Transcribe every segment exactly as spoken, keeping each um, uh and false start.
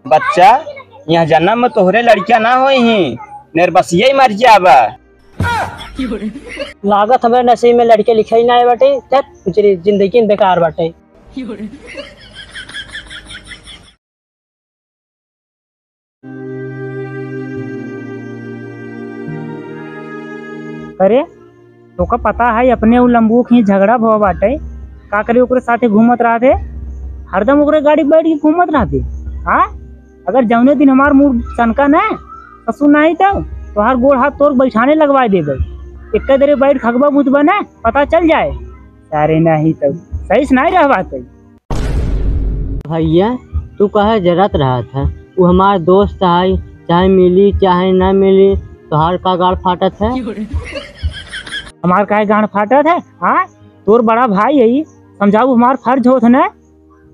बच्चा, यह जन्म में तोहरे लड़किया ना होई ही, निर्बसिया ही मर जाबा। लागत हमरे नसीब में लड़के लिखे ही ना आए बाटे। चल, कुछ रे, जिंदगी में बेकार बाटे। अरे, तोका पता है अपने उ लंबू के झगड़ा भवा बाटे, का करे ओकरे साथे घूमत रहते, हरदम ओकरे गाड़ी बैठ के घूमत रहते। हाँ, अगर जौने दिन हमार मूड सनका ना ससुर नाही तो तोहार गोड़ हाथ तोड़ बैठाने लगवा देबे। एक देरे बैठ खगबा मुतबा ना, पता चल जाए। सारे नाही तो सही से नाही रहबा तो। भैया, तू काहे जरत रहत है? उ हमार दोस्त है, चाहे मिली चाहे ना मिली, तोहार का गाड़ फाटत है? हमार काहे गाड़ फाटत है? हाँ, तोर बड़ा भाई है, समझाऊ हमार फर्ज होत है ना।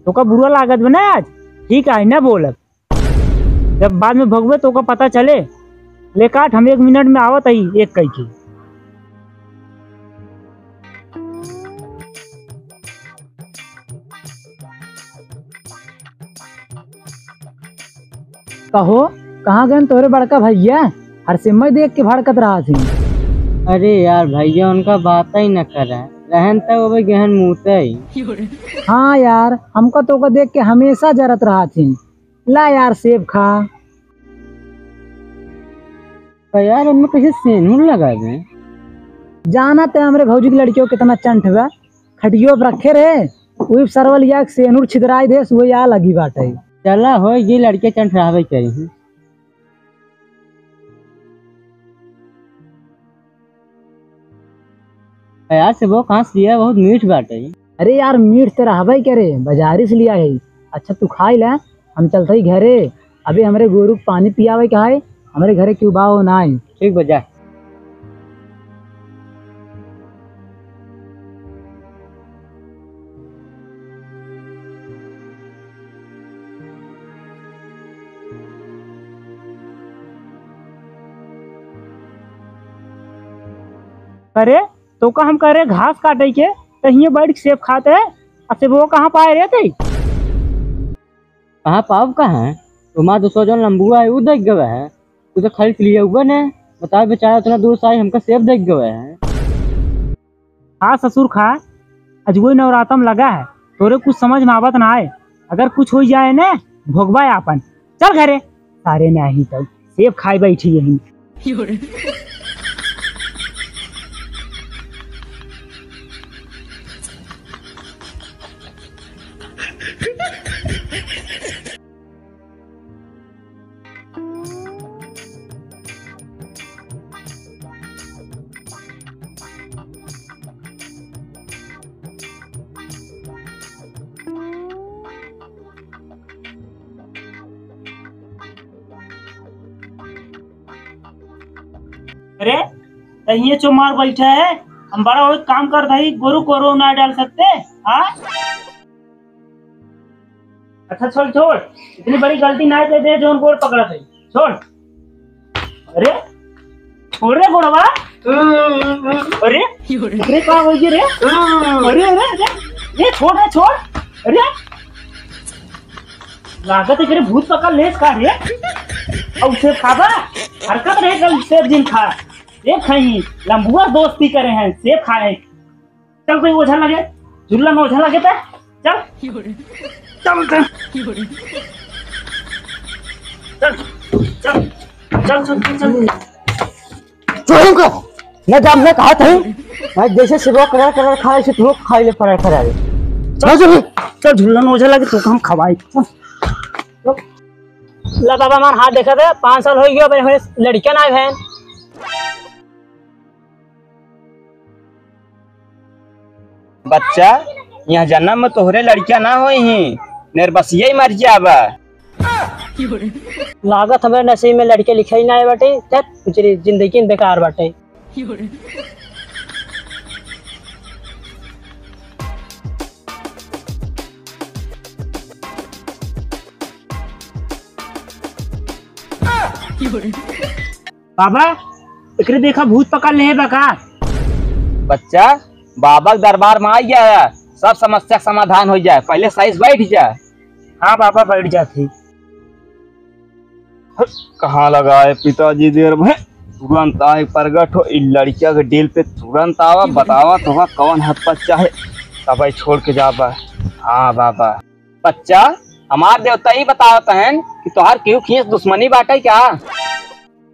तोका बुरा लागत बा ना आज, ठीक है ना बोलब, जब बाद में भोगबे तोका पता चले। ले काट, हम एक मिनट में आवत हई एक कई के। कहो, कहाँ गए तोहरे बड़का भैया? हर समय देख के भड़कत रहत ही। अरे यार भैया, उनका बात ही न करे, रहन तक वो गहन मुँहते ही। हाँ यार, हमका तोका देख के हमेशा जरत रहत ही। ला यार, सेब खा। तो यार, इनमें कैसे सेनुर लगा दे? जाना ते हमरे भौजी के लड़कियों कितना चंट बा, खटियो पर रखे रहे, वही सरवल या सेनुर छिदराई देस, वही आ लगी बाटे। चला, हो गई, लड़के चंट रहबे करी। यार, सेबो कहाँ से लिया? बहुत मीठ बाटे। अरे यार, मीठ ते रहबे करे, बाजारी से लिया है। अच्छा, तू खाई ले, हम चलत ही घरे। अबे हमरे गोरू के पानी पियावे के है, हमरे घरे केहू बा हो ना है। ठीक बा, जा। अरे, तोका हम कह रहे घास काटे के, तो हियाँ बैठ के सेब खात है, आ सेबवा कहाँ पाए रे तई? कहाँ पाउब कहाँ? तुम्हार दूसरा जौन लंबुआ है, उ देख गवे है। तू तो खाली के लिए हुआ ने, बताओ बेचारा उतना दूर से आई, हमका सेब देख गवे है। हाँ ससुर खा, अजुवई नवरातम लगा है, तोरे कुछ समझ में आवत ना आए, अगर कुछ हो जाए ने, भोगबा आपन। चल घरे, सारे नाही तो सेब खाए बैठी यहीं। अरे, तो ये चो मार बैठा है, हम बड़ा हो काम कर भाई, गोरू को रो ना डाल सकते, हाँ? अच्छा छोड़, छोड़, इतनी बड़ी गलती ना दे दे, जोन गोड़ पकड़ा थे, छोड़। अरे, छोड़ रे गोड़वा। अरे, अरे, का हो गया रे? अरे, अरे, अरे, ये छोड़ रे, छोड़। अरे, लागत है कि रे भूत पकड़ लेस का रे? अब सेब खाबा? हरकत रहे कल सेब जिन खा। सेब खाई, लंबुआ दोस्ती करे हैं, सेब खाए। चल कोई ओझा लगे, झुल्ला में ओझा लगे ता। चल। चल, चल। चल, चल, चल, चल, चल, चल। चोरों का, मैं जब मैं कहा था, मैं जैसे सेबो करर करर खा, ऐसे तू खाई ले फरार फरार। चल, चल, चल, झुल्ला में ओझा लगे, तो हम खवाई। चल। ला बाबा, हमार हाथ देखा था, पाँच साल हो गया, अबे हमारे लड़कियां ना आए हैं। बच्चा, यह जन्म में तोहरे लड़किया ना होई ही, निर्बसिया ही मर जाबा। लागत हमरे नसीब में लड़के लिखे ही ना आए बाटे, चल, कुछ रे, जिंदगी में बेकार बाटे। बाबा, एकरे देखा भूत पकड़ ले बा का? बच्चा, बाबा के दरबार में आ गया है, सब समस्या समाधान हो जाए, पहले सही से बैठ जा। हाँ बाबा, बैठ जाते। कहाँ लगा है पिताजी देर में? तुरंत आए प्रगट हो, इ लड़किया के डील पे तुरंत आवा, बतावा तोहका कौन हद बच्चा है, तबे छोड़ के जाबा। हाँ बाबा। बच्चा, हमार देवता ही बतावत हन कि तोहार केहू खींच दुश्मनी बाटे क्या?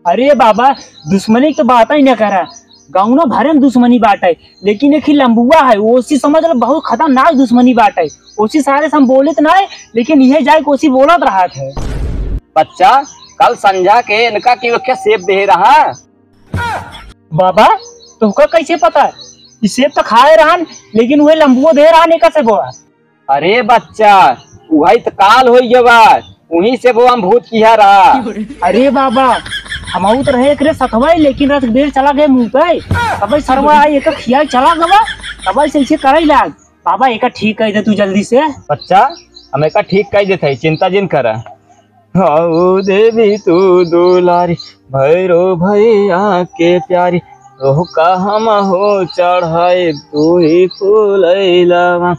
अरे बाबा, दुश्मनी के तो बात ही न करा, गाँव भरे में दुश्मनी बाटे, लेकिन एक ही लंबुआ है, ओसी समझ लो बहुत खतरनाक दुश्मनी बाटे। ओसी सारे से हम बोलत ना है, लेकिन यह जाए के ओसी बोलत रहत है। बच्चा, कल संझा के इनका केहू के सेब दे रहा। बाबा, तोहका कैसे पता? ई सेब तो खाए रहन, लेकिन उहे लंबुओ दे रहन एका सेबवा। अरे बच्चा, उहई त काल होई गवा, उही सेबवा में भूत किहा रहा। अरे बाबा, हमहू तो रहे एकरे सथवा, लेकिन रस बेर चला गए मुँह पे, तबे सरवा आई एका खियाई चला गवा, तबे से इसे करे लाग। बाबा, एका ठीक कर दे तू जल्दी से। बच्चा, हम एका ठीक कर देत हई, चिंता जिन करा। हाउ देवी तू दुलारी, भैरो भैया के प्यारी, तोहका हम हो चढ़ाई, तू ही फूलैलावा,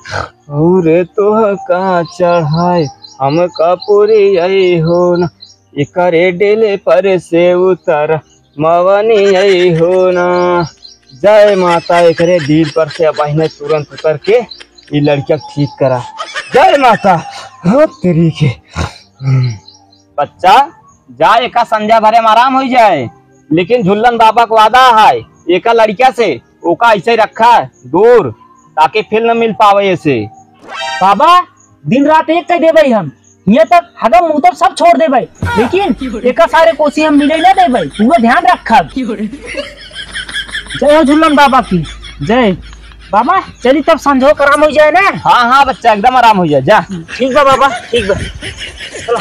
और तोहका चढ़ाई, हमका पूरी आई हो ना, एकरे डेले पर से उतर, मवनी आई हो ना। जय माता, एकरे डील पर से अब अहिने तुरंत उतर के ई लड़किया के ठीक करा। जय माता, हो तेरी के। बच्चा, जा एका संझा भरे में आराम हो जाए, लेकिन झुल्लन बाबा के वादा है, एका लड़किया से ओका ऐसे ही रखा दूर, ताकि फिर न मिल पावे ऐसे। बाबा, दिन रात एक कह देबै हम, हियाँ तक हगम मूतब सब छोड़ देबै, लेकिन एका सारे कोसी हम मिले ना देबै, तू ध्यान रखब। जय हो झुल्लन बाबा की जय। बाबा, चली तब संझो आराम हो जाए ना। हाँ हाँ बच्चा, एकदम आराम हो जाए, जा। ठीक बा बाबा, ठीक बा। चलो।